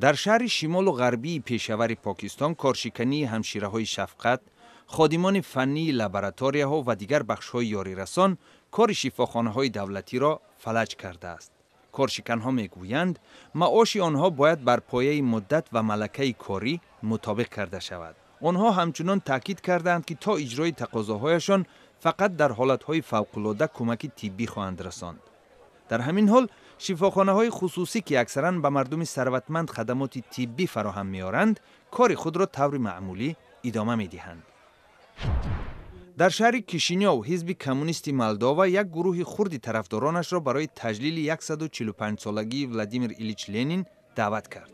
Дар шаҳри шимолу ғарбии Пешавари Покистон коршикании ҳамшираҳои шафқат, ходимони фаннии лабораторияҳо ва дигар бахшҳои ёрирасон кори шифохонаҳои давлатиро фалаҷ кардааст. Коршиканҳо мегӯянд, маоши онҳо бояд бар пояи муддат ва малакаи корӣ мутобиқ карда шавад. Онҳо ҳамчунон таъкид кардаанд, ки то иҷрои тақозоҳояшон фақат дар ҳолатҳои фавқулода кӯмаки тиббӣ хоҳанд расонд. Дар ҳамин ҳол шифохонаҳои хусусӣ, ки аксаран ба мардуми сарватманд хадамоти тиббӣ фароҳам меоранд, кори худро таври маъмулӣ идома медиҳанд. Дар шаҳри Кишинёв ҳизби коммунисти Молдова як гурӯҳи хурди тарафдоронашро барои таҷлили 145-солагии Владимир Илич Ленин даъват кард.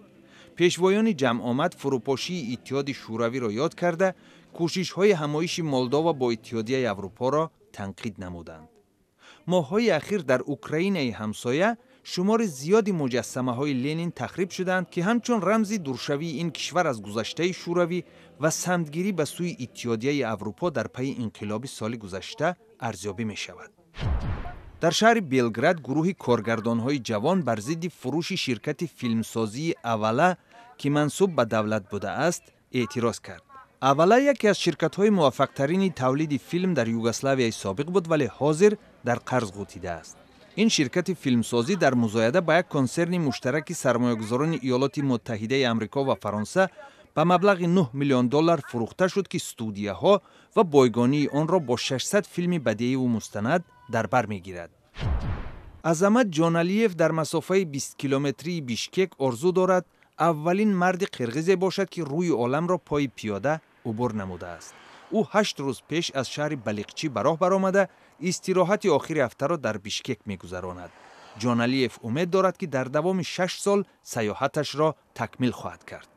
Пешвоёни ҷамъомад фурӯпошии Иттиҳоди Шӯравиро ёд карда, кӯшишҳои ҳамоиши Молдова бо Иттиҳодияи Аврупоро танқид намуданд. Моҳҳои ахир дар Украинаи ҳамсоя шумори зиёди муҷассамаҳои Ленин тахриб шуданд, ки ҳамчун рамзи дуршавии ин кишвар аз гузаштаи Шӯравӣ ва самтгирӣ ба сӯи Иттиҳодияи Аврупо дар пайи инқилоби соли гузашта арзёбӣ мешавад. Дар шаҳри Белград гурӯҳи коргардонҳои ҷавон бар зидди фурӯши ширкати филмсозии Авала, ки мансуб ба давлат будааст, эътироз кард. Авала яке аз ширкатҳои муваффақтарини тавлиди филм дар Югославияи собиқ буд, вале ҳозир дар қарз ғутидааст. Ин ширкати филмсозӣ дар музояда ба як консерни муштараки сармоягузорони Иёлоти Муттаҳидаи Амрико ва Фаронса ба маблағи 9 миллион доллар фурӯхта шуд, ки студияҳо ва бойгонии онро бо 600 филми бадеиву мустанад дар бар мегирад. Азамат Ҷоналиев дар масофаи 20-километрии Бишкек орзу дорад аввалин марди қирғизе бошад, ки рӯи оламро пои пиёда убур намудааст. Ӯ 8 рӯз пеш аз шаҳри Балиқчӣ ба роҳ баромада, истироҳати охири ҳафтаро дар Бишкек мегузаронад. Ҷоналиев умед дорад, ки дар давоми 6 сол сайёҳаташро такмил хоҳад кард.